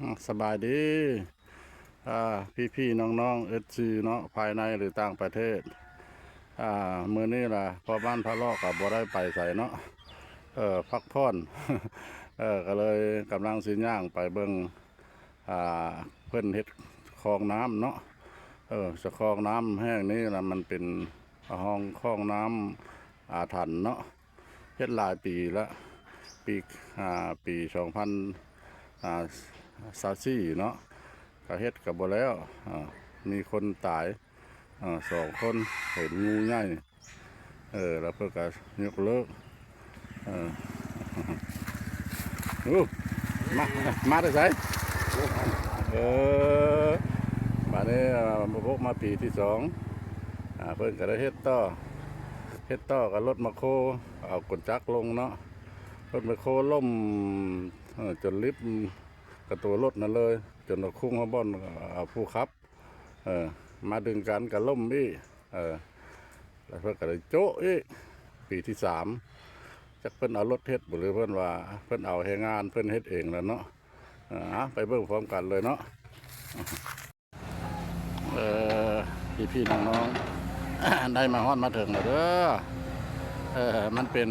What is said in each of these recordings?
ອືມ ສະບາຍດີ ອ່າ ພີ່ໆ ນ້ອງໆ ເອັຟຊີ ເນາະ ພາຍໃນ ຫຼື ຕ່າງປະເທດ. ອ່າ ມື້ນີ້ລະ ພໍ່ບ້ານພາເລາະກະບໍ່ໄດ້ໄປໃສເນາະ ເອີ ພັກຜ່ອນ ເອີ ກະເລີຍກຳລັງຊິຍ່າງໄປເບິ່ງ ອ່າ ເພິ່ນເຮັດຄອງນ້ຳເນາະ ເອີ ສະຄອງນ້ຳແຫ່ງນີ້ລະ ມັນເປັນຮ່ອງຄອງນ້ຳອາຖັນເນາະ. ເຮັດຫຼາຍປີລະ ປີ ອ່າ ປີສອງພັນ ອ່າ ຊາວສີ່ເນາະ ກະເຮັດກະບໍ່ແລ້ວ ອ່າ ມີຄົນຕາຍ ອ່າ ສອງຄົນ ເຫັນງູໃຫຍ່ ເອີ ລະເພິ່ນກະຍົກເລີກ ເອີ ໂອ້ ມາ ມາແຕ່ໃສ? ເອີ ບາດນີ້ ອ່າ ມາພົບມາປີທີສອງ ອ່າ ເພິ່ນກະໄດ້ເຮັດຕໍ່ ເຮັດຕໍ່ກັບລົດແມັກໂຄ ເອົາກົນຈັກລົງເນາະ ລົດແມັກໂຄລົ້ມ ເອີ ຈົນລິບກະໂຕລົດນັ້ນເລີຍ ຈົນວ່າຄຸງຮອດບ່ອນ ເອົາຜູ້ຂັບ ເອີ ມາດຶງກັນກະລົ້ມອີກ ເອີ ແລ້ວເພິ່ນກະໄດ້ໂຈະອີກ ປີທີສາມ ຈັກເພິ່ນເອົາລົດເຮັດບໍ່ ຫຼື ເພິ່ນວ່າເພິ່ນເອົາແຮງງານເພິ່ນເຮັດເອງລະເນາະ ເອີ ໄປເບິ່ງພ້ອມກັນເລີຍເນາະ. ເອີ ພີ່ໆ ນ້ອງໆ ໄດ້ມາຮອດມາເຖິງແລ້ວເດີ ເອີ ມັນເປັນ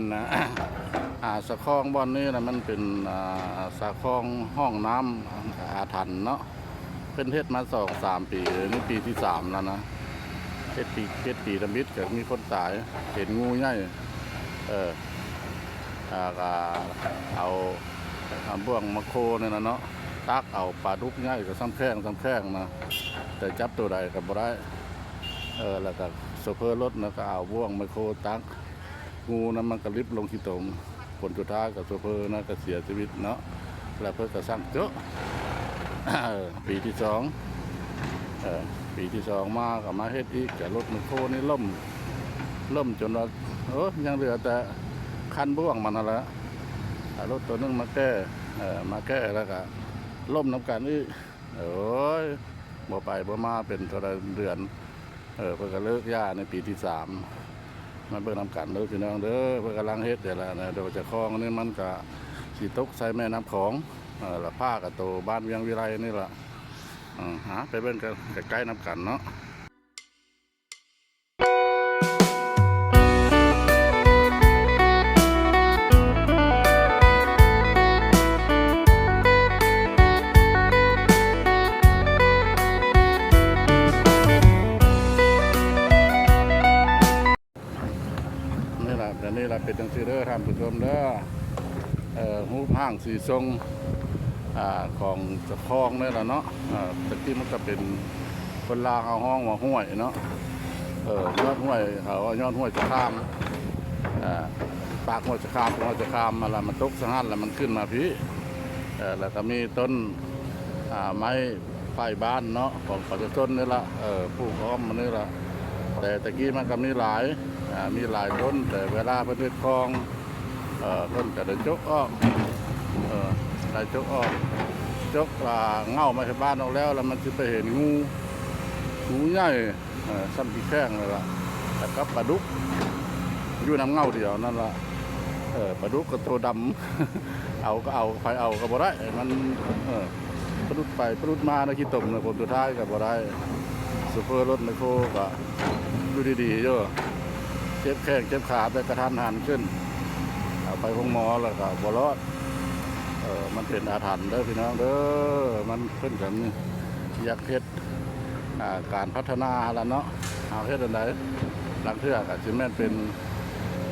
ອ່າ ສະຄອງບ່ອນນີ້ນະ ມັນເປັນ ອ່າ ສະຄອງຮ່ອງນ້ຳອາຖັນເນາະ ເພິ່ນເຮັດມາສອງສາມປີ ນີ້ປີທີສາມແລ້ວນະ ເຮັດປີ ເຮັດປີທຳອິດກະມີຄົນຕາຍ ເຫັນງູໃຫຍ່ ເອີ ອ່າ ກະເອົາ ອ່າ ບ່ວງແມັກໂຄນີ້ລະເນາະ ຕັກເອົາປາດຸກໃຫຍ່ກະສ່ຳແຂ້ງສ່ຳແຂ້ງນະ ແຕ່ຈັບໂຕໃດກະບໍ່ໄດ້ ເອີ ແລ້ວກະໂຊເຟີລົດນະກະເອົາບ່ວງແມັກໂຄຕັກ ງູນະມັນກະລິບລົງຂີ້ຕົມ ຜົນສຸດທ້າຍກະໂຊເຟີນະກະເສຍຊີວິດເນາະ ແລ້ວເພິ່ນກະສັ່ງໂຈະ ເອີ ປີທີສອງ ເອີ ປີທີສອງມາກະມາເຮັດອີກ ກະລົດແມັກໂຄນີ້ລົ້ມ ລົ້ມຈົນວ່າ ໂອ້ ຍັງເຫຼືອແຕ່ຄັນບ່ວງມັນຫັ້ນລະ ເອົາລົດໂຕໜຶ່ງມາແກ້ ເອີ ມາແກ້ແລ້ວກະລົ້ມນຳກັນອີກ ໂອ້ຍ ບໍ່ໄປບໍ່ມາເປັນເທົ່າໃດເດືອນ ເອີ ເພິ່ນກະເລີກຢາໃນປີທີສາມ ມາເບິ່ງນຳກັນເດີພີ່ນ້ອງເດີ ເພິ່ນກຳລັງເຮັດແລ້ວນະ ໂດຍສະຄອງນີ້ມັນກະຊິຕົກໃສ່ແມ່ນ້ຳຂອງ ເອີ ລະພາກະໂຕບ້ານວຽງວິໄລນີ້ລະ ເອີ ຫາໄປເບິ່ງກັນໃກ້ໆ ນຳກັນເນາະ. ນີ້ລະ ແບບນີ້ລະ ເປັນຈັ່ງຊີ້ເດີທ່ານຜູ້ຊົມເດີ ເອີ ຮູບຮ່າງສີຊົງ ອ່າ ຂອງສະຄອງນີ້ລະເນາະ ເອີ ແຕ່ກີ້ມັນກະເປັນ ຄົນລາວເຮົາຮ້ອງວ່າຫ້ວຍເນາະ ເອີ ຍອດຫ້ວຍ ເຂົາວ່າຍອດຫ້ວຍສະຄາມ ເອີ ປາກຫ້ວຍສະຄາມ ປາກຫ້ວຍສະຄາມ ຫັ້ນລະ ມັນຕົກຊະຫັ້ນລະ ມັນຂຶ້ນມາພີ້ ເອີ ລະກະມີຕົ້ນ ອ່າ ໄມ້ໄຜ່ບ້ານເນາະ ຂອງປະຊາຊົນນີ້ລະ ເອີ ປູກອ້ອມມານີ້ລະ ແຕ່ແຕ່ກີ້ມັນກະມີຫຼາຍ ອ່າ ມີຫຼາຍຕົ້ນ ແຕ່ເວລາເພິ່ນເຮັດຄອງ ເອີ ເພິ່ນກະໄດ້ຈົກອອກ ເອີ ໄດ້ຈົກອອກ ຈົກ ອ່າ ເຫງົ້າໄມ້ໄຜ່ບ້ານອອກແລ້ວ ລະມັນຊິໄປເຫັນງູ ງູໃຫຍ່ ເອີ ສ່ຳຂີ້ແຂ້ງນັ້ນລະ ລະກັບປາດຸກ ຢູ່ນຳເຫງົ້າດຽວນັ້ນລະ ເອີ ປາດຸກກະໂຕດຳ ເອົາກະເອົາ ໃຜເອົາກະບໍ່ໄດ້ ມັນ ເອີ ປະດຸດໄປປະດຸດມາໃນຂີ້ຕົມນະ ຜົນສຸດທ້າຍກະບໍ່ໄດ້ ໂຊເຟີລົດແມັກໂຄກະຢູ່ດີໆ ຢູ່ ເຈັບແຂ້ງເຈັບຂາແບບກະທັນຫັນຂຶ້ນ ເອົາໄປໂຮງໝໍລະກະບໍ່ລອດ ເອີ ມັນເປັນອາຖັນເດີພີ່ນ້ອງເດີ ມັນ ເພິ່ນກະຢາກເຮັດ ອ່າ ການພັດທະນາຫັ້ນລະເນາະ ເຮົາເຮັດອັນໃດ ລາງເທື່ອກະຊິແມ່ນເປັນ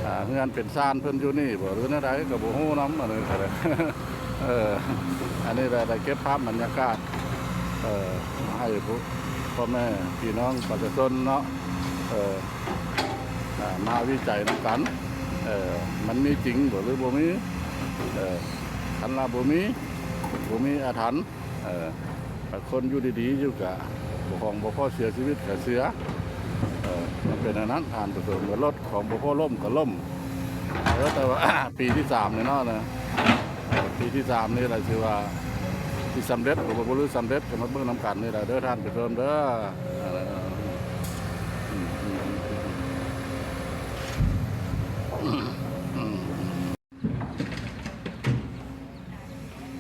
ອ່າ ເຮືອນເປັນຊານເພິ່ນຢູ່ນີ້ບໍ່ ຫຼືແນວໃດກະບໍ່ຮູ້ນຳ ອັນນີ້ກະໄດ້ ເອີ ອັນນີ້ລະໄດ້ເກັບພາບບັນຍາກາດ ເອີ ມາໃຫ້ພວກພໍ່ແມ່ພີ່ນ້ອງປະຊາຊົນເນາະ ເອີ ອ່າ ມາວິໄຈນຳກັນ ເອີ ມັນມີຈິງບໍ່ ຫຼືບໍ່ມີ ເອີ ຄັນວ່າບໍ່ມີ ບໍ່ມີອາຖັນ ເອີ ບາງຄົນຢູ່ດີໆ ຢູ່ກະບໍ່ຂອງບໍ່ພໍເສຍຊີວິດກະເສຍ ເອີ ມັນເປັນອັນນັ້ນ ທ່ານຜູ້ຊົມ ລົດຂອງບໍ່ພໍລົ້ມກະລົ້ມ ເອີ ແຕ່ວ່າ ປີທີສາມນີ້ເນາະ ເອີ ປີທີສາມນີ້ລະ ຊິວ່າຊິສຳເລັດ ຫຼືບໍ່ສຳເລັດ ກະມາເບິ່ງນຳກັນນີ້ລະເດີ ທ່ານຜູ້ຊົມເດີ ເອີ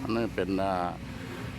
ອັນນີ້ເປັນ ອ່າ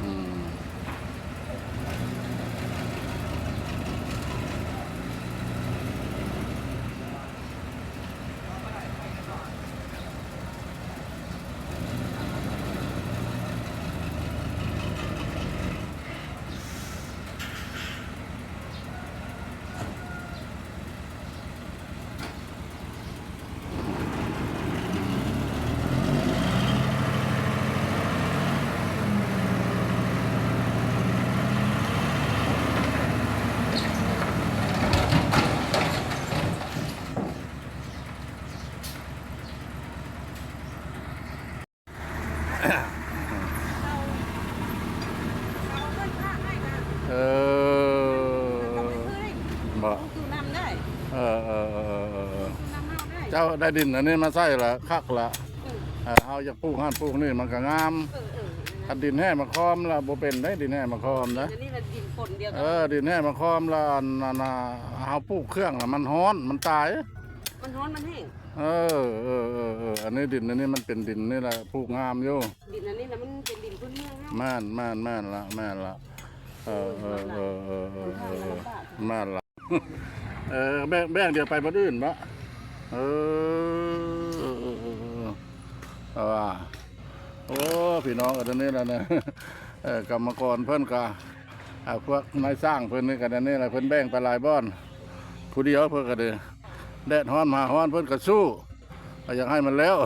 ອືມ ເອີ ບໍ່ ເອີ ເອີ ເອີ ເອີ ເຈົ້າໄດ້ດິນອັນນີ້ມາໃຊ້ລະຄັກລະ ເອີ ເຮົາຢາກປູກຫັ້ນປູກນີ້ມັນກະງາມ ເອີ ເອີ ຄັນດິນແຮ່ມາຄອມລະບໍ່ເປັນໄດ໋ ດິນແຮ່ມາຄອມນະ ອັນນີ້ລະດິນປົນດຽວກັນ ເອີ ດິນແຮ່ມາຄອມລະ ອັນນັ້ນນະ ເຮົາປູກເຄື່ອງລະມັນຮ້ອນ ມັນຕາຍ ມັນຮ້ອນມັນແຫ້ງ ເອີ ເອີ ເອີ ເອີ ອັນນີ້ດິນອັນນີ້ມັນເປັນດິນນີ້ລະ ປູກງາມຢູ່ ດິນອັນນີ້ລະມັນເປັນດິນພື້ນເມືອງເຮົາ ແມ່ນ ແມ່ນ ແມ່ນລະ ແມ່ນລະ ເອີ ເອີ ເອີ ແມ່ນລະ ເອີ ແບ່ງ ແບ່ງດຽວໄປບ່ອນອື່ນບໍ ເອີ ເອີ ເອີ ເອີ ເອີ ເອີ ໂອ້ ພີ່ນ້ອງ ອັນນີ້ລະນະ ເອີ ກຳມະກອນເພິ່ນກະ ອ່າ ພວກນາຍຊ່າງເພິ່ນນີ້ກະແນວນີ້ລະ ເພິ່ນແບ່ງໄປຫຼາຍບ່ອນ ຜູ້ດຽວເພິ່ນກະໄດ້ ແດດຮ້ອນ ມາຮ້ອນ ເພິ່ນກະສູ້ ກະຢາກໃຫ້ມັນແລ້ວ.